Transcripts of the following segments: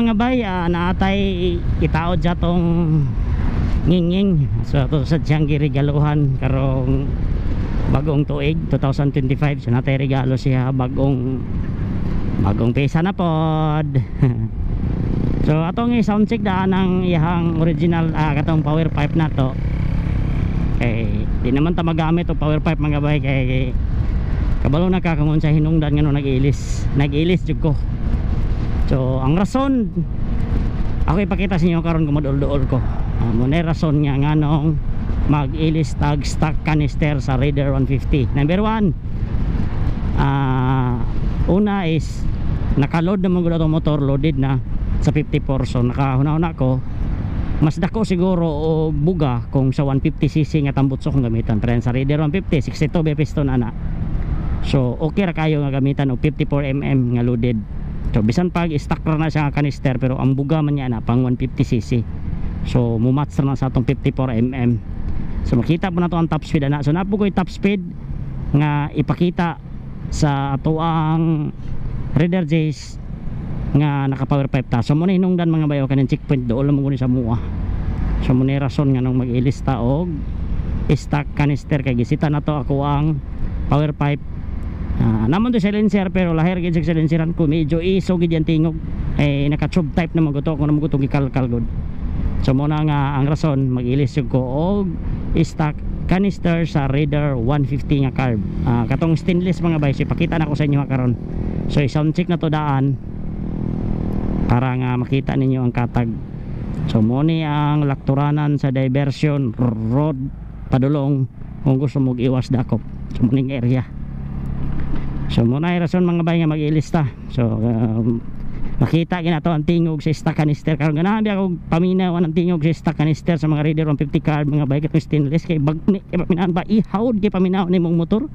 mga bay, naatay itaod sa tong nginging. So ato sa siyang girigaluhan karong bagong tuig 2025. So natay regalo siya, bagong bagong pesa na pod. So atong i-sound check daan ang iyang original katong power pipe na to. Kay di naman ta magamit og power pipe mga bay, kay kabalo na ka kung unsa hinungdan ngano nag-ilis. Nag-ilis jud ko. So ang rason ako ipakita sa inyo karon kung madul-duol ko. Mo na rason nga nganong mag-ilis tag stock canister sa Raider 150. Number 1, una is nakaload na man gud atong motor, loaded na sa 54. So nakahuna-huna ko mas dako siguro og buga kung sa 150cc nga tambutso kung gamitan. Pero sa Raider 150 62 ba piston ana. So okay ra kayo nga gamitan og 54 mm nga loaded. So bisan pag stock ra na siya nga canister, pero ang buga man niya na pang 150cc. So mumatch ra na sa atong 54 mm. So makita po na to ang top speed ana. So napo ko'y top speed nga ipakita sa atoang Raider J's nga naka power pipe ta. So mo na hinungdan mga bayo kaning checkpoint dool mo guni sa mua. So mo na rason nga nung mag-ilis ta og stock canister kay gisita na to ako ang power pipe. Naman to silencer, pero lahir gid sa silenceran ko medyo iso gid ang tingog, eh naka tube type na maguto ko na maguto gikalkal gud. So mo na nga ang rason mag-ilis jud ko og stock canister sa Raider 150 nga carb. Katong stainless mga bay, so ipakita na ko sa inyo karon. So i-sound check na to daan para nga makita ninyo ang katag. So mo ni ang lakturanan sa diversion road padulong kung gusto mo iwas dakop. So mo ning area. So mo na rason mga bay nga mag-ilista. So makita gina to ang tingog sa stock canister karon. Ganahan biya og paminaw ang tingog sa stock canister sa mga Raider 150 carb mga bay, katong stainless kay bagni kay paminaw ba ihawd kay paminaw nimong motor.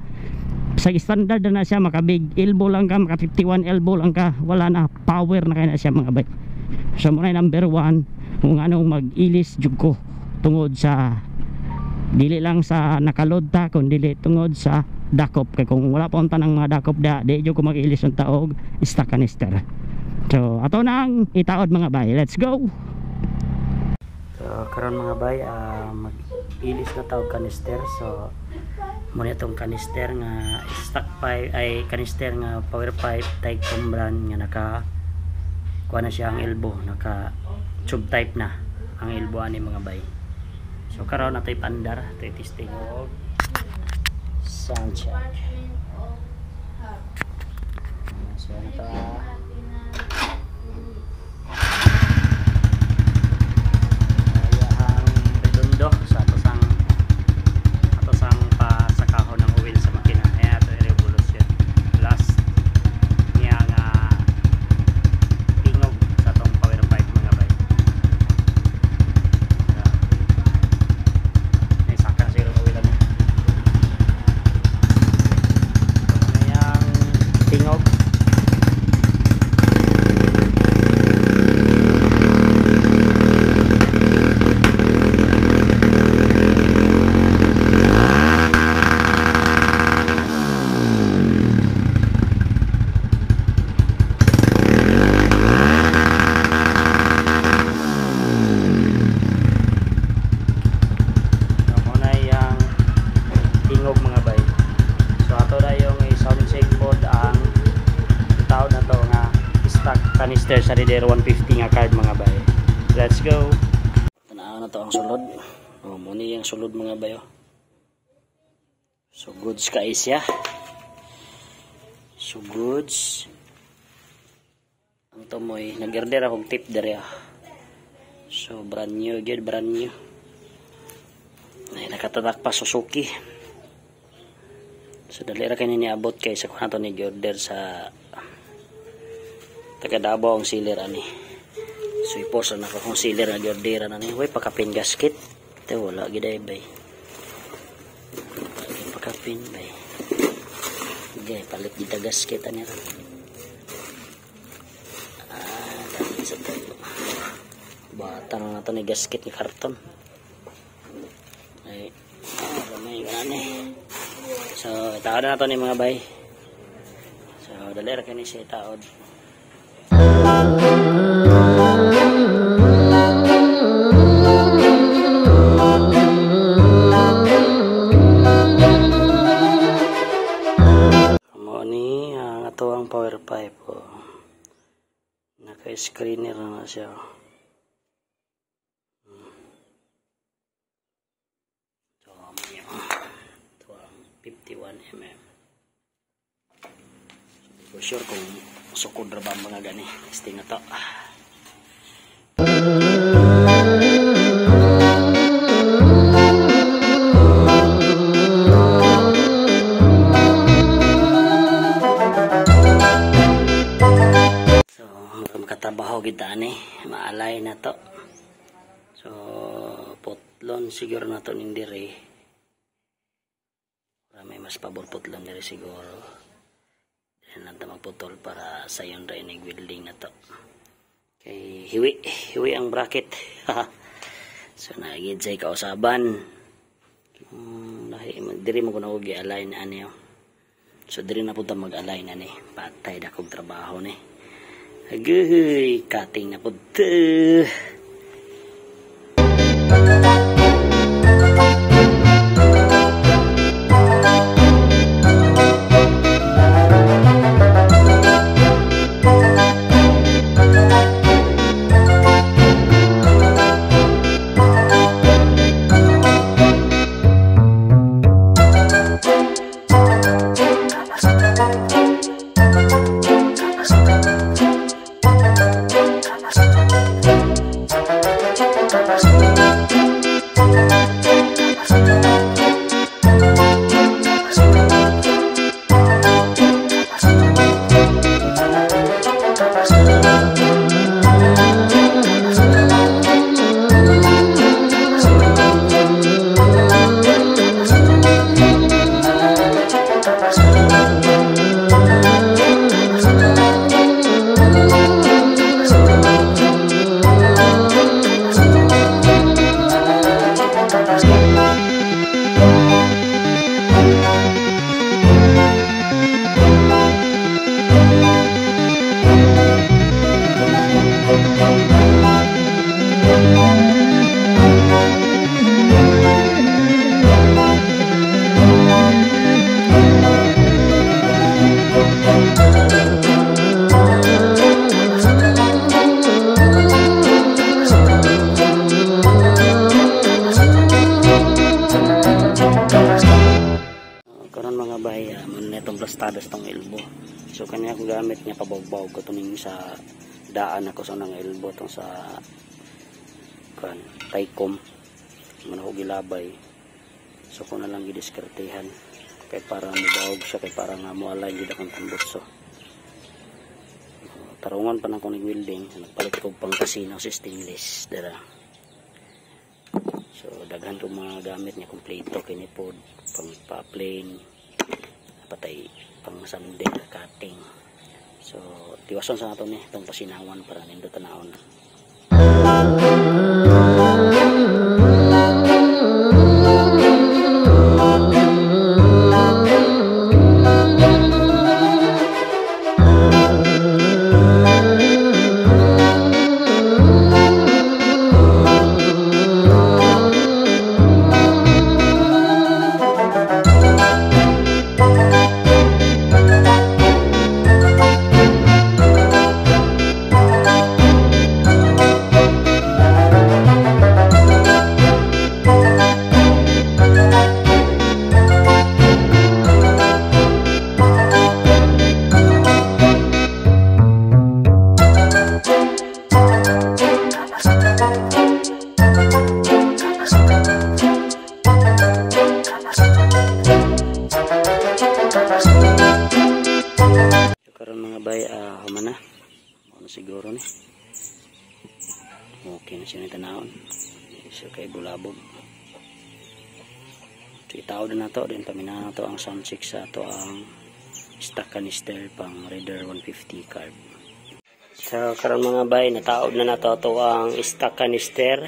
Sa standard na siya, maka big elbow lang ka, maka 51 elbow lang ka, wala na, power na kay na siya mga bay. So mo na number 1 kung anong mag-ilis jud ko tungod sa dili lang sa nakaload ta kun dili tungod sa dakop, kay kung wala pa unta ng mga dakop da di jud ko mag-ilis ang taog stock canister. So ato na ang itaod mga bay, let's go. So karon mga bay, mag-ilis na taog canister. So muna itong canister nga stock pipe ay canister nga power pipe Tycom brand nga naka kuha na siya ang elbow, naka tube type na ang elbow ani mga bay. So karon atoy pandar, atoy testing og sound check. So ano to, ayahang redondo sa atosang pasakahon ng oil sa makina. Ayan ato revolution last niya nga tingog sa atong power pipe mga bay. May saka na siguro oil ano. So ang tingog. Canister sa Raider 150 nga card mga bay. Let's go. Tanaw na to ang sulod. Oh, muni yung sulod mga bay. Oh. So goods ka siya. So goods. Ang tumoy nag-order akong tip dere. So brand new gyud, brand new. Ay nakatatak pa Suzuki. So dali ra kay niabot kay sa kuno to ni order sa taga Davao ang sealer ani. So iposa na ko kung sealer nga giorderan ani. Way pakapin gasket. Te wala gid ay bay. Pakapin bay. Gay palit gid gasket ani ron. Ah, sa tayo. Bata na nato ni gasket ni karton. Ay, gamay ani. So taod na nato ni mga bay. So dali ra kani siya taod. Naka-screener na siya. So, ito ang 51 mm. So, di ko sure kung sukod ra ba ang mga gani. Testing na to. So, makatrabaho kita ani, maalay na to. So, putlon siguro na to ning dire. Para may mas pabor putlon dire siguro. Dili lang ta magputol para sayon ra inig welding na to. Kay hiwi ang bracket. So, naagid say kausaban. Lahi diri mo kuno og gi-align ani. So, diri na pud ta mag-align ani. Patay dakog trabaho ni. Aguy, cutting na pud to. Karon mga bay, man netong plastadas tong elbow. So kanya akong gamit niya pabawbaw ko tuning sa daan ako sa nang elbow tong sa kan Taycom man ako gilabay. So ko na lang gidiskartehan kay para mobawog siya, kay para nga mo-align gid akong tambutso. Tarungan pa nang ko nig welding, nagpalit ko pang kasino sa stainless dira. So daghan ko mga gamit niya kompleto kini pod, pang pa-plane, patay pang sander, cutting. So tiwason sa nato ni itong pasinawan para nindot tanawon. Karon mga bay, human na. Ano siguro ni. Okay na siya ni tanawon. So kay bulabog. So itaw na nato din paminaw nato ang sound check sa ato ang stock canister pang Raider 150 carb. So karon mga bay, nataob na nato ato ang stock canister.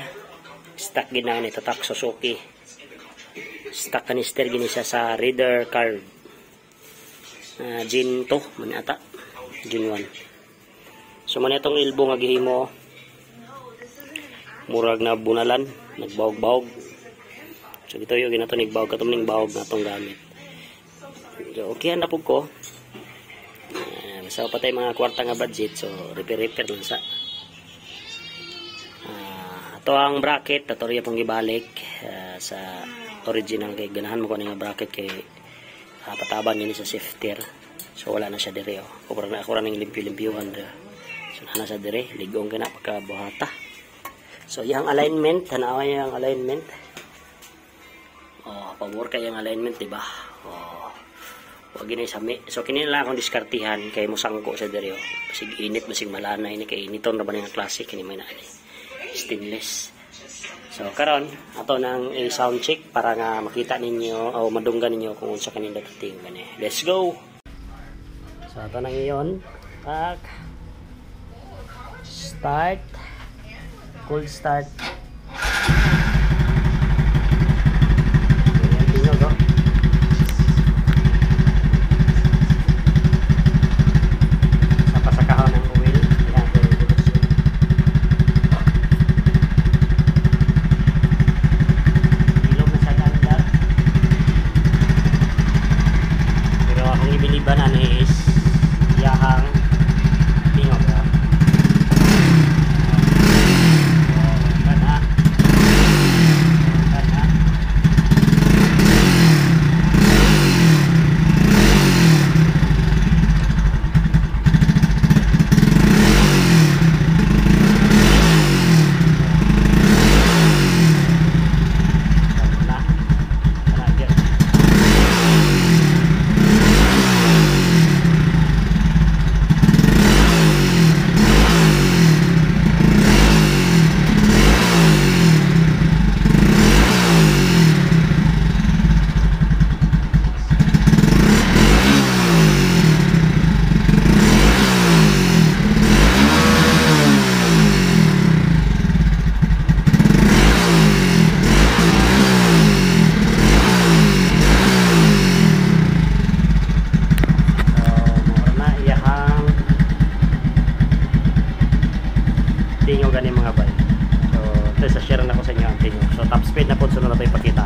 Stock gina ni tatak Suzuki. Stock canister gini siya sa Raider carb. Gen 2 man ata, Gen 1. So man itong elbow nga gihimo, murag na bunalan, nagbawog-bawog. So gituyo ginato nigbawog katong ning bawog na atong gamit. So okay na pud ko. So patay mga kwarta nga budget, so repair lang sa. Ato ang bracket, ato riya pong gibalik sa original kay ganahan mo ko nga bracket kay pataban ni sa shifter. So wala na siya dire oh. Kubra na ako ra ning limpyo-limpyuhan dire. So na sa dire, ligong kay na pagkabuhata. So iyang alignment, tanawa iyang alignment. Oh, pabor kay ang alignment, di ba? Oh. Wag gini sami. So kini lang akong diskartihan kay mosangko sa dire oh. Basig init, basig malana ini kay initon ra ba nga klase kini may naa ni stainless. So karon ato nang i-sound check para nga makita ninyo o madunggan ninyo kung unsa kaning dating gani. Let's go. So ato nang iyon. Pak. Start. Cold start. Ayan, tingog, oh. Sa pasakahon ng oil. Ayan, ilog na sa gandar. Pero akong ibiliban ani is iyahang tingog. Ah. Kana. Kana. Kana. Kana gyud. So, mura na iyahang tingog gani mga bay. So, ito sa share na ko sa inyo ang tingog. So, top speed na po sunod na ito ipakita.